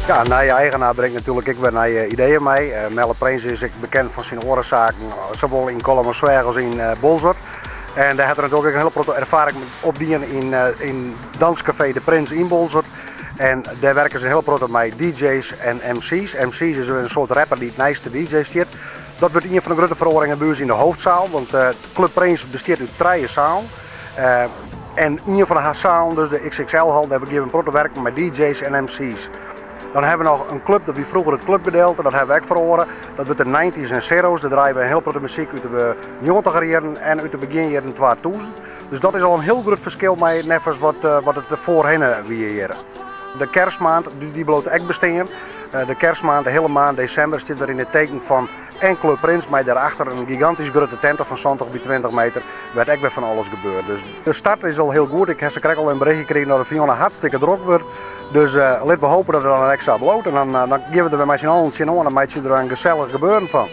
Ja, in nije eigenaar bringt natuerlik ek wer nije ideeën mei. Melle Prins is ek bekend fan syn oare saken, sawol yn Kollumersweach as yn Bolsward. En dêr hat er natuerlik ek in hiele protte erfaring opdien yn, yn Danskafee De Prins yn Bolsward. En dêr werke se in hiele protte mei DJ's en MC's. MC's is in soart rapper dy't neist de DJ stiet. Dat wurdt ien fan de grutte feroaringen by ús yn de hoofdzaal, want Club Prins bestiet út trije sealen. En ien fan de sealen, dus de XXL-hal, dêr geane we in protte werken mei DJ's en MC's. Dan hawwe we noch in klup, dat wie froeger it klupgedeelte, dat hawwe we ek feroare. Dat wurdt de 90s en Zero's, dêr draaie we in hiel protte muzyk út de njoggentiger jierren en út de begjinjierren 2000. Dus dat is al in hiel grut ferskil mei neffens wat, wat it foarhinne wie hjir. De kerstmaand, dy bliuwt ek bestean. De kerstmaand, de hiele maand desimber, stiet wer yn it teken fan en Club Prins, mei dêrachter in gigantysk grutte tinte fan 70 by 20 meter, wêr't ek wer fan alles gebeurt. Dus de start is al hiel goed. Ik ha sakrekt al in berichtje krigen dat it fan jûn hartstikke drok wurdt. Dus litte we hoopje dat it dan ek sa bliuwt. En dan, dan geane we der wer mei syn allen tsjinoan en meitsje der in gesellich gebeuren fan.